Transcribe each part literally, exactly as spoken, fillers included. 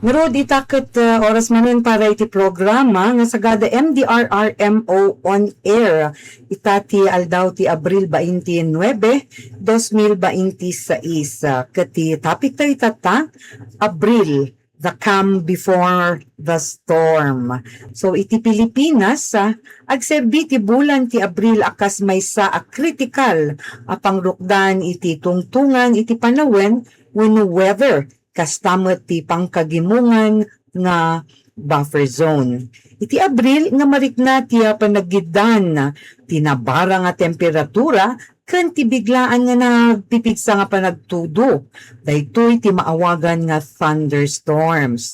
Ngarud, ita ket, uh, oras manen para iti programa nga Sagada M D R R M O On Air. Ita ti aldaw ti Abril twenty-nine, dos mil veintiséis. Uh, ket ti topic tayo ita ta, Abril, the calm before the storm. So, iti Pilipinas, ah, agserbi ti bulan ti Abril a kas maysa a kritikal a pangrukdan iti tungtungan iti panawen wenno weather, kasta met ti pangkagimongan nga buffer zone. Iti Abril nga marikna ti, ah, panagiddan ti nabara nga temperatura ken ti biglaan nga nagpipigsa nga panagtudo. Daytoy ti maawagan nga thunderstorms.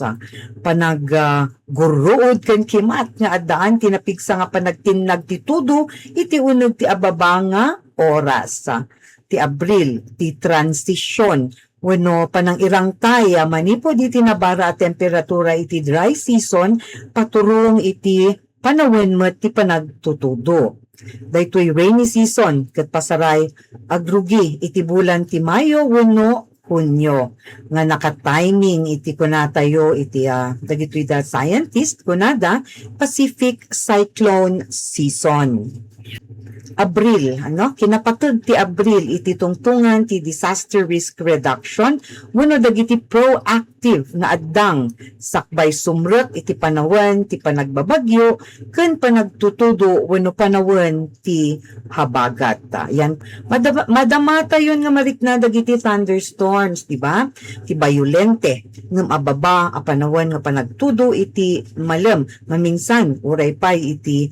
Panag, ah, gurruod ken kimat nga addaan ti napigsa nga panagtinnag ti tudo iti uneg ti ababa nga oras. Ti Abril, ti transition wenno panangirangtay a manipud iti nabara a temperatura iti dry season, paturong iti panawen met ti panagtutudo. Daytoy rainy season ket pasaray agrugi iti bulan ti Mayo wenno Hunio nga nakatiming iti kunatayo iti, ah, dagitoy da scientist kunada Pacific Cyclone Season. Abril, ano? Kinapateg ti Abril iti tungtungan ti disaster risk reduction wenno dagiti proactive nga addang sakbay sumrek iti panawen ti panagbabagyo ken panagtutudo wenno panawen ti habagat. Yan, madama-, madamatayon nga marikna dagiti thunderstorms, di ba? Ti bayolente ngem ababa a panawen nga panagtudo iti malem, maminsan uray pay iti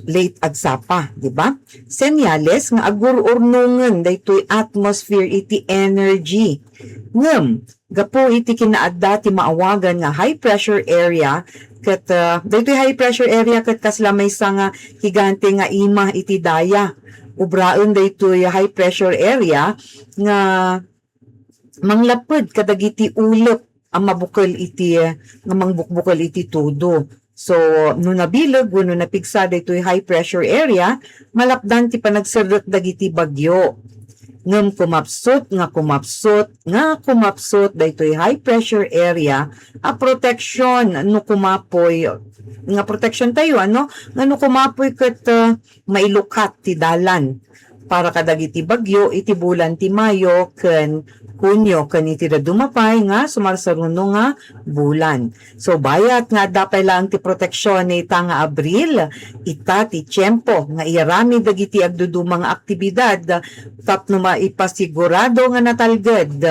late agsapa, di ba? Senyales nga agur-urnongen daytoy atmosphere iti energy. Ngem, gapu iti kinaadda ti maawagan nga high pressure area, ket, ah, daytoy high pressure area ket kasla maysa nga higante nga ima iti daya. Ubraen daytoy high pressure area nga manglapped kadagiti ulep a mabukel iti, nga mangbukbukel iti tudo. So, no nabileg wenno napigsa daytoy high pressure area, malapdan ti panagserrek dagiti bagyo. Ngem kumapsut nga kumapsut nga kumapsut daytoy high pressure area a protection no kumapoy, nga protection tayo, ano, nga no kumapoy ket, uh, mailukat ti dalan para kadagiti bagyo iti bulan ti Mayo ken Hunio ken iti dadduma pay nga sumarsaruno nga bulan. So, bayat nga adda pay laeng ti proteksion ita nga Abril, ita ti tiempo nga iyaramid dagiti agduduma nga aktibidad tapno maipasigurado nga natalged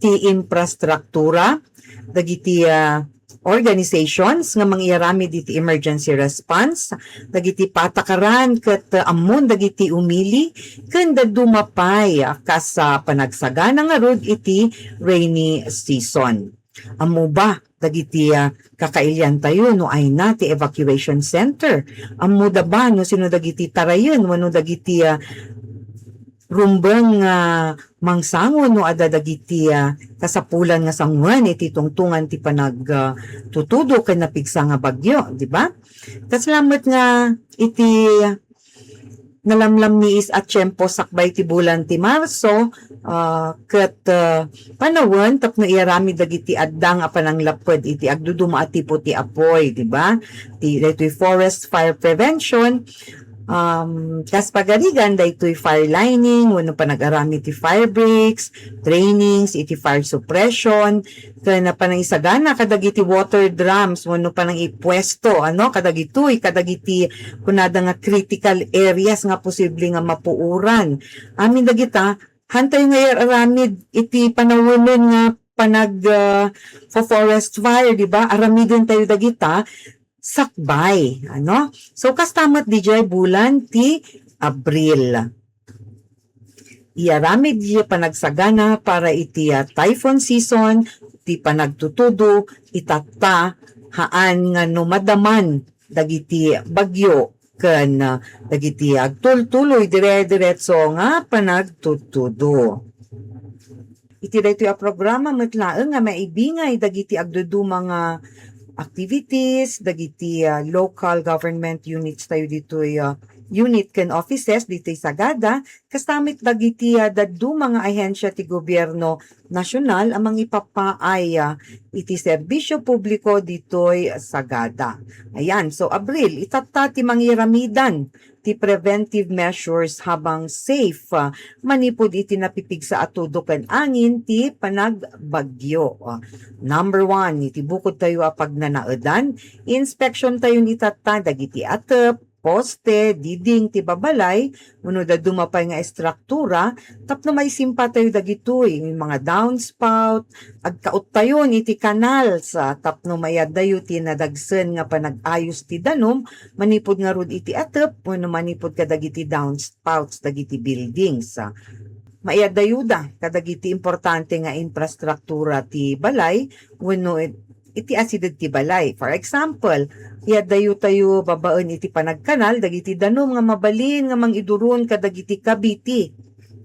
ti infrastruktura, dagiti, ah, organizations nga mangiyaramid iti emergency response, dagiti patakaran ket, ah, ammon dagiti umili ken dadduma pay, ah, kas, ah, panagsagana ngarud iti rainy season. Ammo ba dagiti, ah, kakailiantayo no ayna ti evacuation center? Ammo da ba no sino dagiti tarayen wenno dagiti, ah, rumbeng nga mangsango no adda dagiti, ah, kasapulan nga sangoen iti tungtungan ti panag, ah, tutudo ken napigsa nga bagyo, di ba? Kasla met nga iti nalamlammiis a tiempo sakbay ti bulan ti Marso, ah, ket, ah, panawen tapno iyaramid dagiti addang a pananglapped iti agduduma a tipo ti apuy, di ba? Ti, daytoy forest fire prevention, um, kas pagarigan, daytoy fire lining, wenno panagaramid ti fire breaks, trainings, iti fire suppression, ken panangisagana kadagiti water drums wenno panangipuesto, ano, kadagitoy, kadagiti kunada nga critical areas nga posible nga mapuoran. Amin dagita, hantayo nga iyaramid iti panawenen nga panag, ah, fo-, forest fire, di ba? Aramiden tayo dagita sakbay, ano? So, kasta met didiay bulan ti Abril. Iyaramid diay panagsagana para iti, ah, typhoon season, ti panagtutudo, itatta, haan nga no madaman dagiti bagyo ken, ah, dagiti agtultuloy dire-diretso nga panagtutudo. Iti daytoy a programa met laeng nga maibingay dagiti agduduma nga activities dagiti, ah, local government units tayo ditoy, ah, unit ken offices ditoy Sagada, kasta met dagiti, ah, dadduma nga ahensya ti gobierno nasional a mangipapaay, ah, iti serbisyo publiko ditoy Sagada. Ayan, so Abril, itatta ti mangiramidan ti preventive measures habang safe, ah, manipud iti napipigsa a tudo ken angin ti panagbagyo. Ah, number one, iti bukod tayo a pagnanaedan, inspeksion tayo ni tatta dagiti atep, poste, diding ti babalay, wenno dadduma pay nga estruktura, tapno maisimpa tayo dagitoy, mga downspout, agkaot tayon iti kanal sa tapno mayaddayo ti nadagsen nga panag-ayos ti danum manipud ngarud iti atep wenno manipud kadagiti downspouts dagiti buildings. Maiyadayuda kadagiti importante nga infrastruktura ti balay wenno it-, iti asideg ti balay. For example, iyaddayo tayo babaen iti panagkanal dagiti danum nga mabalin nga mangiduron kadagiti kabiti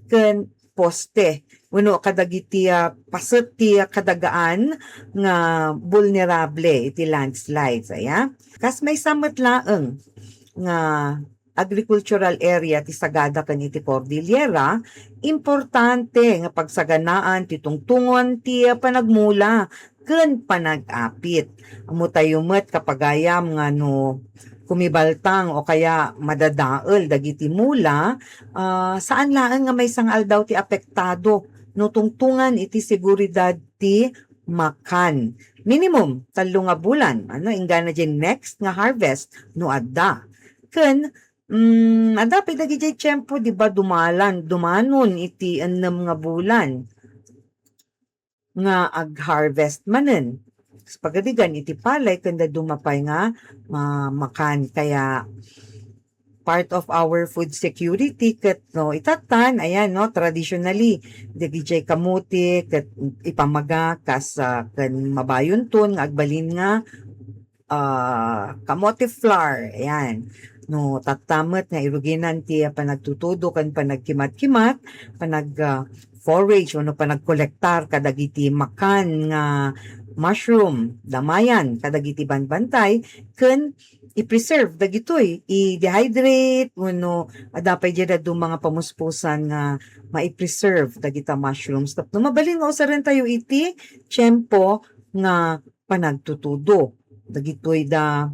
ken poste wenno kadagiti, ah, paset ti kadagaan nga vulnerable iti landslides, aya. Kas maysa met laeng nga agricultural area ti Sagada ken iti Cordillera, importante nga pagsaganaan ti tungtungon ti panagmula ken panag-apit. Ammo tayo met, kapagayam, nga no kumibaltang o kaya madadael dagiti mula, ah, saan laeng nga maysa nga aldaw ti apektado no tungtungan iti seguridad ti makan. Minimum, tallo nga bulan, ano, inggana diay next nga harvest, no adda. Ken, mm, adda pay dagidiay tiempo, di ba, dumalan, dumanon iti ennem nga bulan nga ag-harvest manen. Pagarigan iti palay, ken dadduma pay nga ma-, makan. Kaya, part of our food security ket no, itatan, ayan, no, traditionally, dagidiay kamote ket ipamaga kas, ah, ken mabayonton nga agbalin nga, ah, kamote flour, ayan. No, tatta met nga iruginan ti panagtutudo ken panagkimat-kimat, panag, ah, forage wenno panagkolektar kadagiti makan nga mushroom, damayan kadagiti banbantay, ken i-preserve dagitoy, i-dehydrate wenno adda pay diay dadduma nga pamuspusan nga mai-preserve dagita mushrooms tapno mabalin nga usaren tayo iti tiempo nga panagtutudo. Dagitoy da,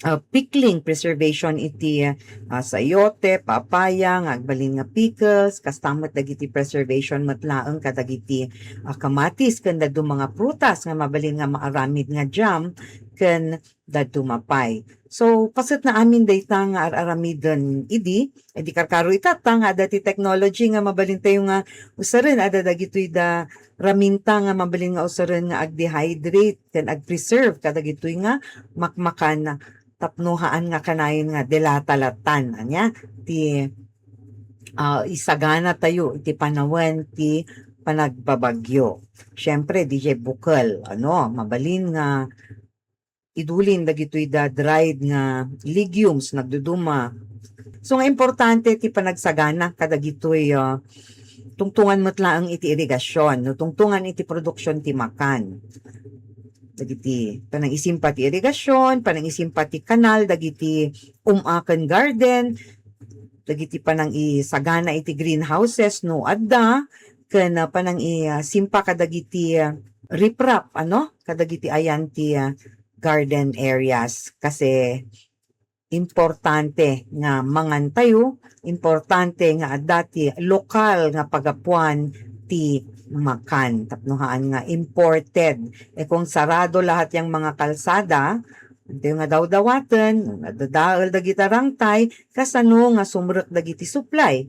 ah, pickling, preservation iti, ah, sayote, papaya, nga agbalin nga pickles, kasta met dagiti preservation met laeng kadagiti, ah, kamatis ken dadduma nga prutas nga mabalin nga maaramid nga jam ken dadduma pay. So, paset na amin dayta nga ar-aramiden idi, idi karkaro itatta nga adda ti technology nga mabalin tayo nga usaren, adda dagitoy da raminta nga mabalin nga usaren nga ag-dehydrate ken ag-preserve kadagitoy nga makmakan tapno haan nga kanayon nga dilata lattan. Ania, ti, ah, isagana tayo iti panawen ti panagbabagyo. Siempre, diay bukel, ano, mabalin nga idulin dagitoy da dried nga legumes, nagduduma. So, nga importante ti panagsagana kadagitoy, ah, tungtungan met laeng iti irigasion, no, tungtungan iti produksion ti makan. Dagiti panangisimpa ti irigasion, panangisimpa ti kanal, dagiti um-a ken garden, dagiti panangisagana iti greenhouses, no, adda, ken, ah, panangisimpa kadagiti, ah, riprap, ano, kadagiti ayan ti, ah, garden areas. Kasi importante nga mangan tayo, importante nga adda ti lokal nga pagapuan ti makan. Tapno haan nga imported. E kung sarado lahat yang mga kalsada, ito nga dawdawaten, nadadael dagita rangtay, kasano nga sumrek dagiti supply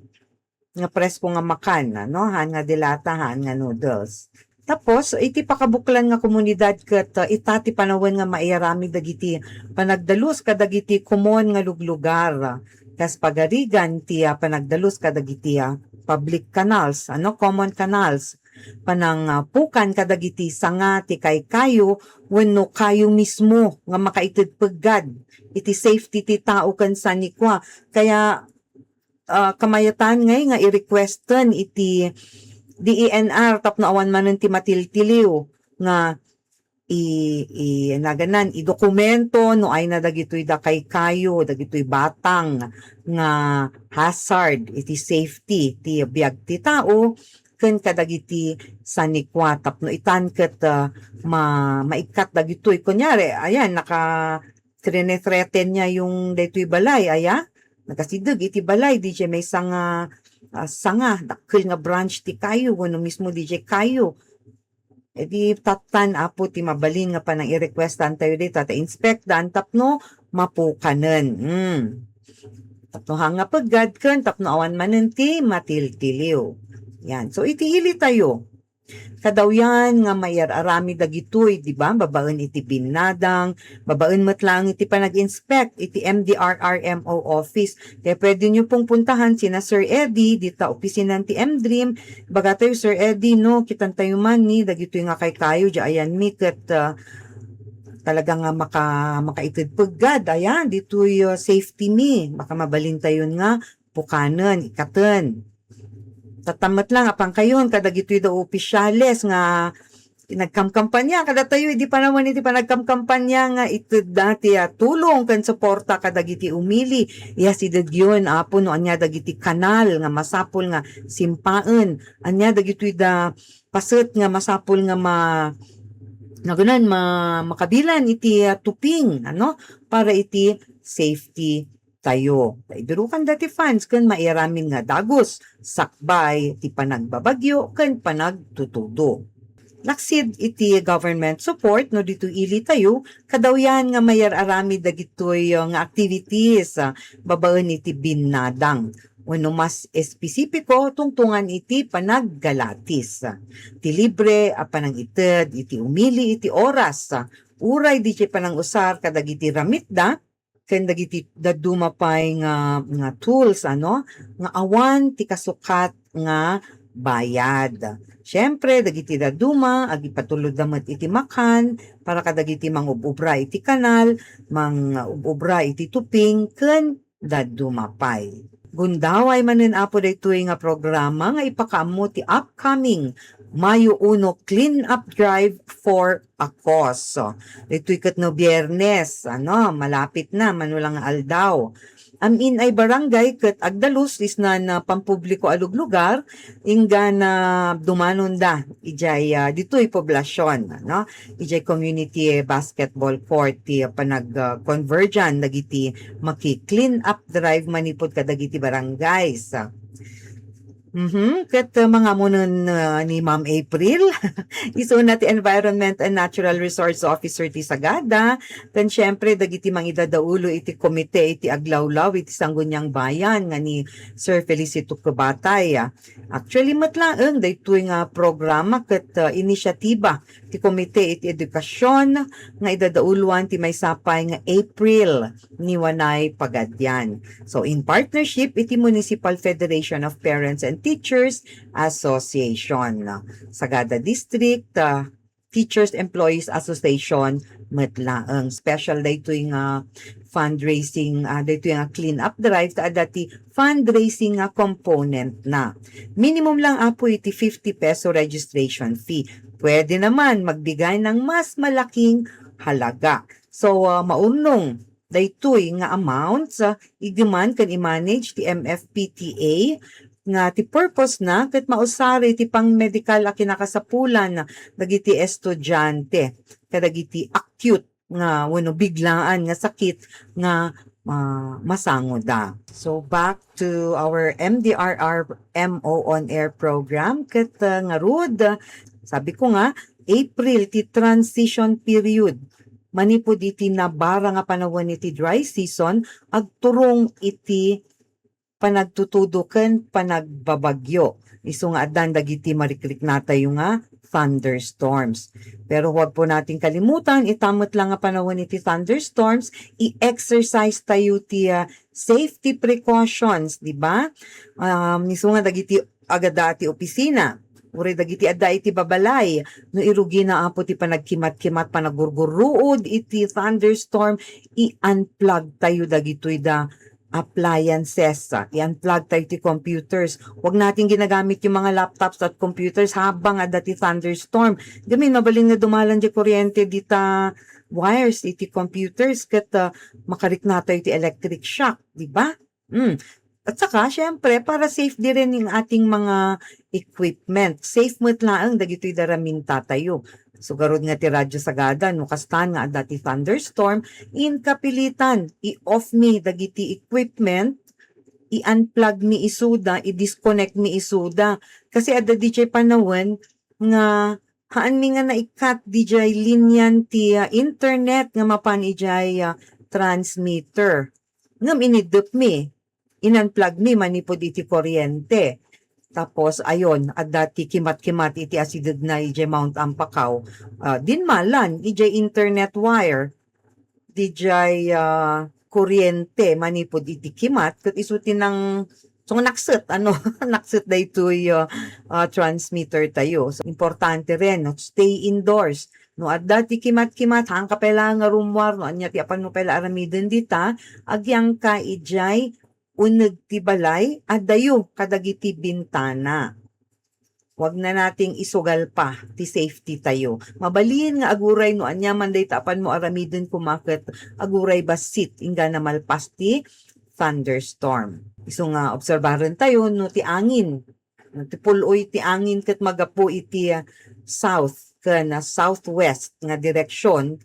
nga presko nga makan, ano, haan nga dilata, haan nga noodles. Tapos, iti pakabuklan nga komunidad ket, uh, ita ti panawen nga maiaramid dagiti panagdalus kadagiti komon nga luglugar. Kas pagarigan ti, uh, panagdalus kadagiti, uh, public canals, ano, common canals. Panang, uh, pukan kadagiti sanga ti kaykayo wenno kayo mismo nga makaited peggad iti safety ti tao ken sanikua. Kaya, ah, kamayatan ngay nga i-requesten iti D E N R tapno awan manen ti matiltiliw nga i, i, naganan, i dokumento no ayna dagitoy da kaykayo, dagitoy batang nga hazard iti safety ti biag ti tao, ken kadagiti sanikua tapno itan ket, ah, ma-, maikkat dagitoy. Kunyari, ayan, naka-, threaten niya yung daytoy balay, aya? Nagasideg iti balay, D J may sanga, ah, sanga, dakkel nga branch ti kayo, wenno mismo D J kayo. Iti tattan, Apo, ti mabalin nga panang i-requestan tayo dita, ta inspect dan tapno mapukanen. Hmm. Tapno hanga peggad ken tapno awan manen ti matiltiliw. Yan. So, iti ili tayo. Kadawyan nga mayar-arami dagitoy, di ba? Babaen iti binnadang, babaen met laeng iti panag-inspect iti M D R R M O office. Kaya pwede nyo pong puntahan sina Sir Eddie dita opisinan ti M dream. Baga tayo, Sir Eddie, no, kitan tayo man ni dagitoy nga kaykayo, di ayan mi ket, ah, talaga nga maka-, makaited peggad. Ayan, ditoy, ah, safety mi. Baka mabalin tayon nga pukanen, ikaten. Tatammet lang, apang kayon, kadagitoy da opisyales nga nagkamkampanya, kadatayo, idi panawen iti panagkamkampanya nga itedda ti, ah, tulong ken suporta kadagiti umili. Iya sidegyon, Apo, no ania dagiti kanal nga masapul nga simpaen. Ania dagitoy da paset nga masapul nga ma-, nagunan, ma-, makabilan iti, ah, tuping, ano, para iti safety tayo. Paidurukan dati funds ken mairamin nga dagus, sakbay ti panagbabagyo ken panagtutudo. Laksid iti government support no ditoy ili tayo, kadawyan nga mayar-aramid dagitoy, uh, nga activities, uh, babaen iti binnadang. Wenno mas espesipiko, tungtungan iti panaggalatis. Ti libre a panangited iti umili iti oras, uray di ti panangusar kadagiti ramitda, ken dagiti dadduma pay nga, nga tools, ano, nga awan ti kasukat nga bayad. Siyempre, dagiti dadduma, agipatulodda met iti makan para kadagiti mangub-ubra iti kanal, mangub-ubra iti tuping, ken dadduma pay. Gundaway manen, Apo, daytoy nga programa nga ipakaammo ti upcoming Mayo uno Clean Up Drive for a Cause. So, daytoy ket no Biyernes, ano, malapit na, mano lang nga aldaw. Amin ay barangay ket agdalus isnan a pampubliko a luglugar, inggana dumanonda idiay, ah, ditoy poblasion, no? Idiay community basketball court ti panag, ah, convergean dagiti maki-clean up drive manipud kadagiti barangays. Mhm, ket, uh, mangamunen, uh, ni Ma'am April. Isuna ti Environment and Natural Resource Officer ti Sagada, ken siyempre dagiti mangidadaulo iti komite iti aglawlaw iti Sangguniang Bayan nga ni Sir Felicito Cubatay. Actually, met laeng daytoy nga programa ket, uh, inisyatiba ti Komite iti Edukasion nga idadauloan ti maysa pay nga April ni Wanay Pagadian. So, in partnership iti Municipal Federation of Parents and Teachers Association, Sagada District, ah, Teachers Employees Association met laeng. Special daytoy nga fundraising, ah, daytoy nga clean up drive ta adda ti fundraising nga component na. Minimum lang, Apo, iti fifty peso registration fee. Pwede naman magbigay ng mas malaking halaga. So, ah, maurnong daytoy nga amounts, ah, igeman ken i-manage ti M F P T A nga ti purpose na ket mausar iti pang-medical a kinakasapulan dagiti estudiante kadagiti acute nga wenno biglaan nga sakit nga, ah, masangoda. So, back to our M D R R M O on air program. Ket, ah, ngarud, sabi ko nga, April ti transition period. Manipud iti nabara nga panawen iti dry season, agturong iti panagtutudo ken panagbabagyo. Isu nga addan dagiti marikriknatayo nga thunderstorms. Pero huwag po nating kalimutan, ita met lang nga panawen iti thunderstorms, i-exercise tayo ti, ah, safety precautions, di ba? Um, isu nga dagiti agada ti opisina, uray dagiti adda iti babalay, no irugina, Apo, ti panagkimat-kimat, panagurgurruod iti thunderstorm, i-unplug tayo dagitoy da appliances, ah, i-unplug tayo ti computers. Huwag natin ginagamit yung mga laptops at computers habang adda ti thunderstorm. Gamin, mabalin nga dumalan di kuryente dita wires iti computers ket, ah, makarikna tayo ti electric shock, di ba? Mm. At saka, syempre, para safe di rin yung ating mga equipment. Safe met laeng dagitoy daraminta tayo. So, garud nga ti Radyo Sagada, no, kastan nga adda ti thunderstorm, inkapilitan, i-off mi dagiti equipment, i-unplug mi isuda, i-disconnect mi isuda. Kasi adda dijay panawen nga haan mi nga naikkat dijay linian ti, ah, internet nga mapan ijay, ah, transmitter. Ngem iniddep mi, in-unplug mi manipud iti kuryente. Tapos, ayon, adda ti kimat-kimat iti asidegna ijay Mount Ampacao. Ah, dinmalan ijay internet wire, dijay, ah, kuryente manipud iti kimat, ket isu ti nang-, so, nakset, ano, nakset daytoy, ah, ah, transmitter tayo. So, importante rin, no? Stay indoors. No, adda ti kimat-kimat, haanka pay laeng nga rummuar, no, ania ti apan mo pay la aramiden dita, agyangka ijay uneg ti balay, adayo kadagiti bintana. Huwag na nating isugal pa ti safety tayo. Mabalin nga aguray no aniaman dayta apan mo aramiden, kumaket aguray bassit inggana malpas ti thunderstorm. Isu nga obserbaren tayo no ti angin, no ti pul-oy ti angin ket magapu iti, ah, south ken, ah, southwest nga direksyon.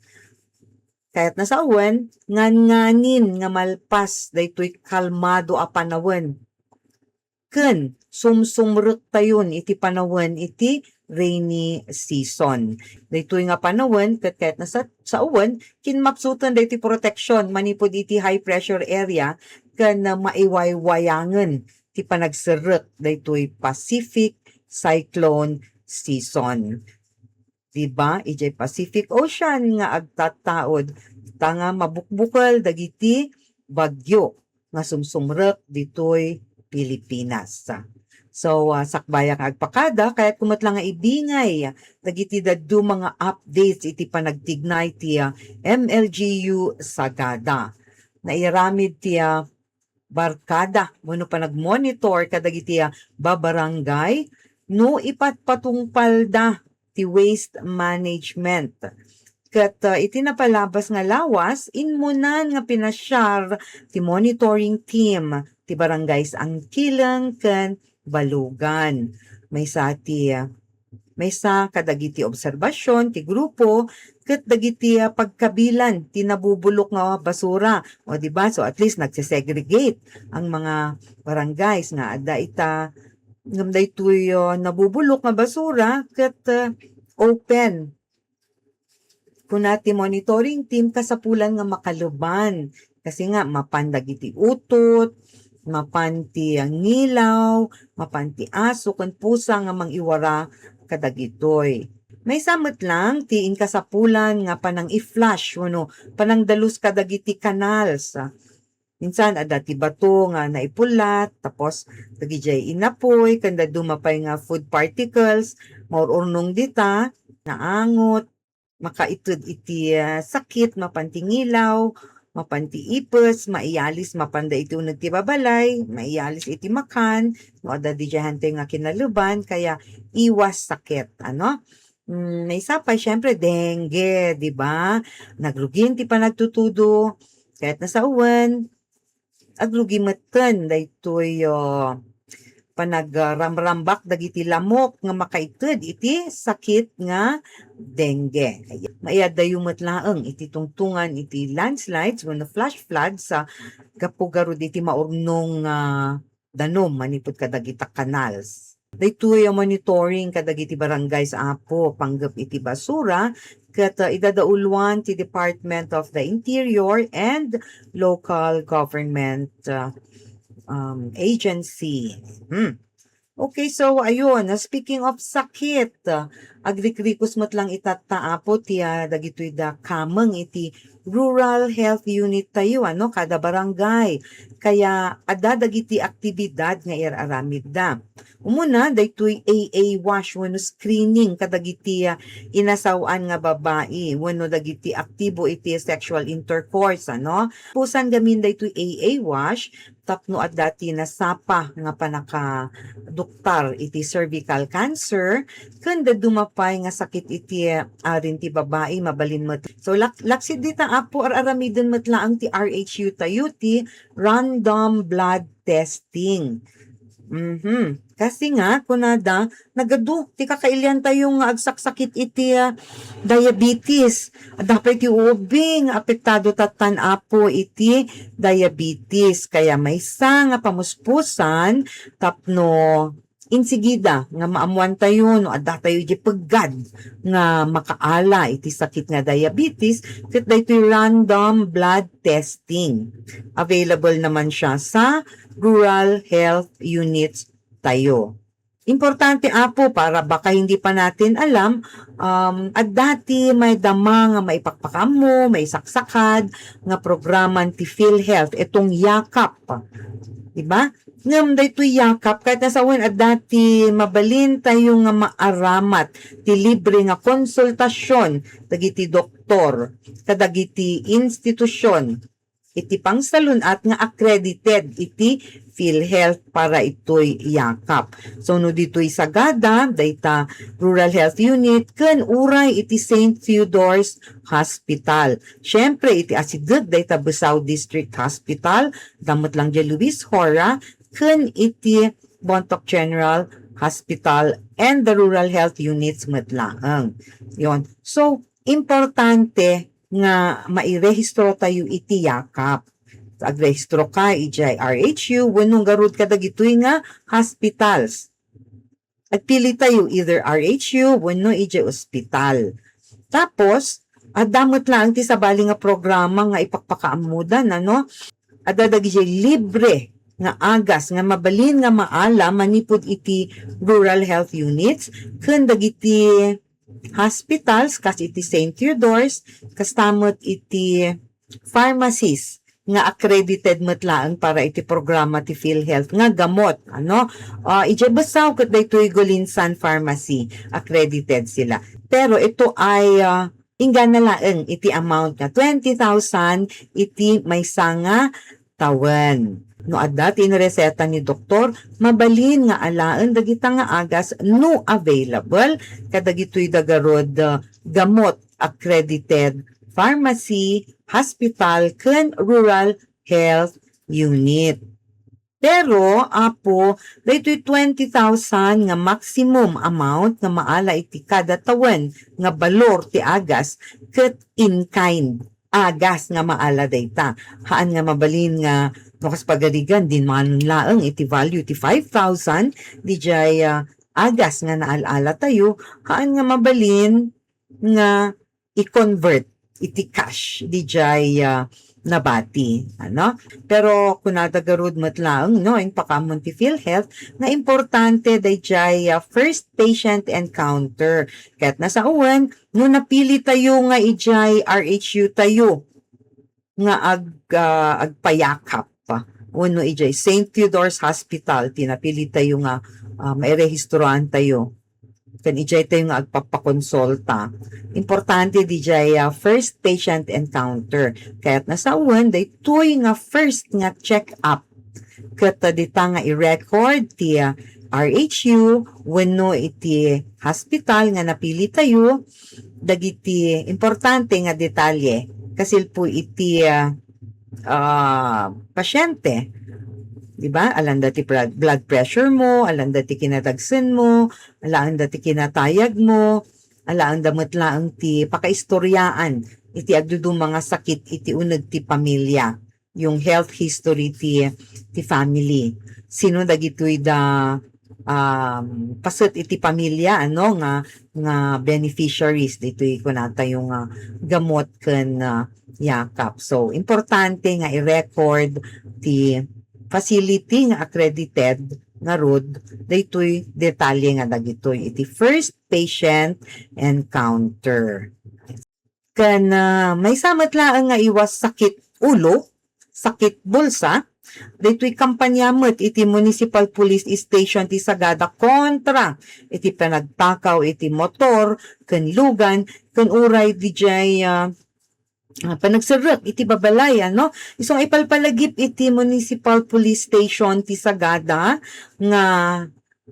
Kayat na sawen, ngan-nganin nga malpas daytoy kalmado a panawen. Ken sumsumrektayon iti panawen iti rainy season. Daytoy nga panawen ket kayat na sa-, sawen, kinmapsuten daytoy protection manipud iti high pressure area ken maiwaywayangen ti panagserrek daytoy Pacific cyclone season. Di ba? Ijay Pacific Ocean nga agtattaod ta nga mabukbukel dagiti bagyo nga sumsumrek ditoy Pilipinas. So, ah, sakbayak nga agpakada, kayatko met la nga ibingay dagiti dadduma nga updates iti panagtignay ti, ah, M L G U Sagada. Nairamid ti, ah, barkada wenno panagmonitor kadagiti, ah, babarangay no ipatpatungpalda ti waste management. Ket, ah, iti napalabas nga lawas, immunan nga pinasiar ti monitoring team ti barangays Angkileng ken Balugan. Maysa ti, ah, maysa kadagiti obserbasion ti grupo ket dagiti, ah, pagkabilan ti nabubulok nga basura. O, di ba? So, at least nagsesegregate ang mga barangays nga adda ita, ngem daytoy, ah, nabubulok nga basura ket, ah, open. Kuna ti monitoring team, kasapulan nga makaleban. Kasi nga, mapan dagiti utot, mapan ti ngilaw, mapan ti aso, ken pusa nga mangiwara kadagitoy. Maysa met lang ti inkasapulan nga panang-i-flush wenno panangdalus kadagiti canals. Minsan, adda ti bato nga naipullat, tapos dagidiay inapoy, ken dadduma pay nga food particles, maur-urnong dita, naangot, makaited iti, ah, sakit, mapan ti ngilaw, mapan ti ipes, maiyalis, mapanda iti uneg ti babalay, maiyalis iti makan, no adda didiay hantay nga kinaleban, kaya iwas sakit, ano? Mm, maysa pay, syempre, dengue, di ba? Nagrugin ti panagtutudo, kayat na sawen, agrugi metten daytoy, ah, panagramrambak dagiti lamok nga makaited iti sakit nga dengue. Maiaddayo met laeng iti tungtungan iti landslides wenno flash floods, ah, gapu garud iti maurnong, ah, danum manipud kadagita canals. Daytoy a monitoring kadagiti barangays, Apo, panggep iti basura, ket, uh, idadauluan ti Department of the Interior and local government, uh, um, agency. Hmm. Okay, so ayun, speaking of sakit, ah, agrikrikos met lang itatta, Apo, ti, ah, dagitoy da kameng iti rural health unit tayo, ano, kada barangay. Kaya adda dagiti aktibidad nga ir-aramidda. Umuna, daytoy A A wash wenno screening kadagiti, ah, inasaw-an nga babai wenno dagiti aktibo iti sexual intercourse, ano. Pusan gamin daytoy A A wash, tapno adda ti nasapa nga panakaduktar iti cervical cancer, ken dadduma pay nga sakit iti arin ti babai, mabalin met. So, lak-, laksid dita, Apo, ar-aramiden met laeng ti R H U tayo ti random blood testing. Mhm. Kasi nga, kunada, nagadu ti kakailian tayo nga agsaksakit iti, ah, diabetes. Adda pay ti ubbing nga apektado tattan, Apo, iti diabetes. Kaya maysa nga pamuspusan tapno insigida nga maammuan tayo no adda tayo iti peggad nga makaala iti sakit nga diabetes, ket daytoy random blood testing. Available naman siya sa rural health units tayo. Importante, Apo, para baka hindi pa natin alam, um, adda ti maydama nga maipakpakaammo, maisaksakad nga programan ti PhilHealth, itong yakap. Diba? Ngem daytoy yakap, kahit nasawen, adda ti mabalin tayo nga maaramat ti libre nga konsultasyon dagiti doktor kadagiti institusyon iti pangsalun-at nga accredited iti PhilHealth para itoy yakap. So, no ditoy Sagada, dayta Rural Health Unit, ken uray iti Saint Theodore's Hospital. Siyempre, iti asideg, dayta Besao District Hospital, adda met lang diay Luis Jora, ken iti Bontoc General Hospital and the Rural Health Units met laeng. Yon. So, importante nga mairehistro tayo iti yakap. Agrehistro ka idiay R H U wenno ngarud kadagitoy nga hospitals. Agpili tayo either R H U wenno idiay ospital. Tapos, adda met laeng ti sabali nga programa nga ipakpakaammoda, ano? Adda dagiti libre nga agas nga mabalin nga maala manipud iti rural health units ken dagiti hospitals kas iti Saint Theodore's, kasta met iti pharmacies nga accredited met laeng para iti programa ti PhilHealth nga gamot, ano? Ah, idiay Besao ket daytoy Golinsan Pharmacy, accredited sila. Pero ito ay, ah, inggana laeng iti amount nga twenty thousand iti maysa nga tawen. No adda ti inreseta ni doktor, mabalin nga alaen dagita nga agas no available kadagitoy da garud, ah, gamot accredited pharmacy, hospital, ken rural health unit. Pero, Apo, daytoy twenty thousand nga maximum amount nga maala iti kada tawen nga balor ti agas ket in kind agas nga maala dayta. Haan nga mabalin nga no kas pagarigan, dinmanon laeng iti value ti five thousand, didiay, ah, agas nga naal-ala tayo, haan nga mabalin nga i-convert iti cash, didiay, ah, nabati, ano? Pero kunada garud met laeng, no, impakaammo ti PhilHealth, nga importante daydiay, ah, first patient encounter. Ket nasawen, no napili tayo nga idiay R H U tayo nga ag-, ah, agpayakap, wenno idiay Saint Theodore's Hospital ti napili tayo nga, ah, mairehistroan tayo. Ken idiay tayo nga agpapakonsulta. Importante didiay, ah, first patient encounter. Kaya't nasawen, daytoy nga first nga check-up. Ket, ah, dita nga i-record ti, ah, R H U wenno iti hospital nga napili tayo, dagiti importante nga detalye. Kasilpo iti, ah, ah, pasyente. Di ba? Alanda ti pra-, blood pressure mo, alanda ti kinadagsen mo, alaenda ti kinatayag mo, alaenda met laeng ti pakaistoriaan iti agduduma nga sakit iti uneg ti pamilya, yung health history ti, ti family. Sino dagitoy da, um, paset iti pamilya, ano, nga, nga beneficiaries ditoy kunatayo nga gamot ken, ah, yakap. So, importante nga i-record ti facility nga accredited ngarud, daytoy detalye nga dagitoy iti first patient encounter. Ken, ah, maysa met laeng nga iwas sakit ulo, sakit bulsa, daytoy kampanya met iti Municipal Police Station ti Sagada kontra iti panagtakaw iti motor ken lugan ken uray dijay, ah, ah, panagserrek iti babalay, ano? Isu nga ipalpalagip iti Municipal Police Station ti Sagada nga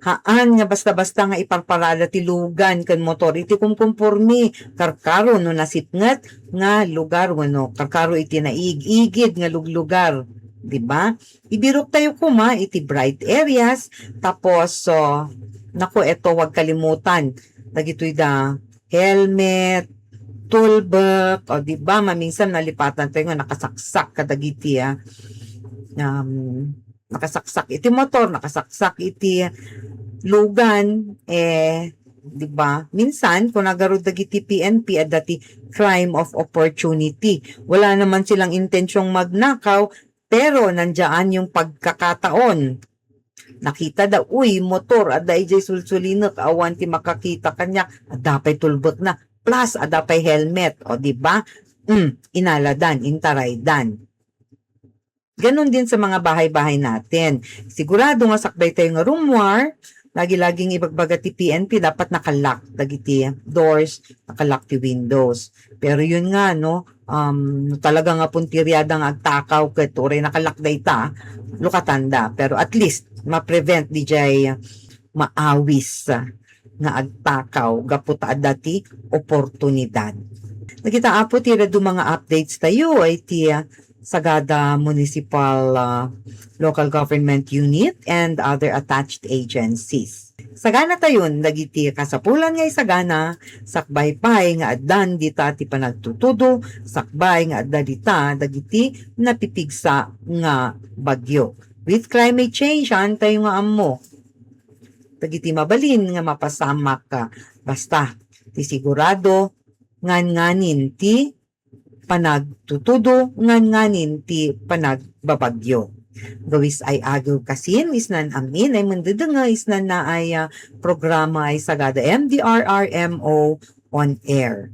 haan nga basta-basta nga iparparada ti lugan ken motor iti kumkumpormi, karkaro no nasipnget nga lugar wenno karkaro iti naig-igid nga luglugar, di ba? Ibiroktayo koma iti bright areas, tapos, so, naku, eto, wag kalimutan, dagitoy da helmet, tulbek, o, di ba, maminsan nalipatan tayo nga nakasaksak kadagiti, ah, um, nakasaksak iti motor, nakasaksak iti lugan, eh, di ba? Minsan, kung nagarud dagiti P N P, adda ti crime of opportunity. Wala naman silang intensyong magnakaw, pero nandiyan yung pagkakataon. Nakita da, uy, motor, adda ijay sulsulinek, awan ti makakita kaniak, adda pay tulbek na, plus adda pay helmet, o, di ba? Mm, inaladan, intaraydan. Ganun din sa mga bahay-bahay natin. Sigurado nga sakbay tayo nga rumwar, lagi-laging ibagbaga ti P N P, dapat nakalock dagiti doors, nakalock ti windows. Pero yun nga, no, um, talaga nga puntiryada nga agtakaw ket uray nakalock dayta, lukatanda. Pero at least, ma-prevent dijay maawis nga agtakaw gapu ta adda ti oportunidad. Dagita, Apo, ti dadduma nga updates tayo ay ti, ah, Sagada Municipal, ah, Local Government Unit and other attached agencies. Sagana tayon dagiti kasapulan nga isagana, sakbay pay nga addan dita ti panagtutudo, sakbay nga adda dita dagiti napipigsa nga bagyo. With climate change, saan tayo nga ammo dagiti mabalin nga mapasamak, ah, basta ti sigurado, ngan-nganin ti panagtutudo, ngan-nganin ti panagbabagyo. Gawisay agew kasin, isnan amin ay mandedenge, isnan na ay, ah, programa ay Sagada M D R R M O on air.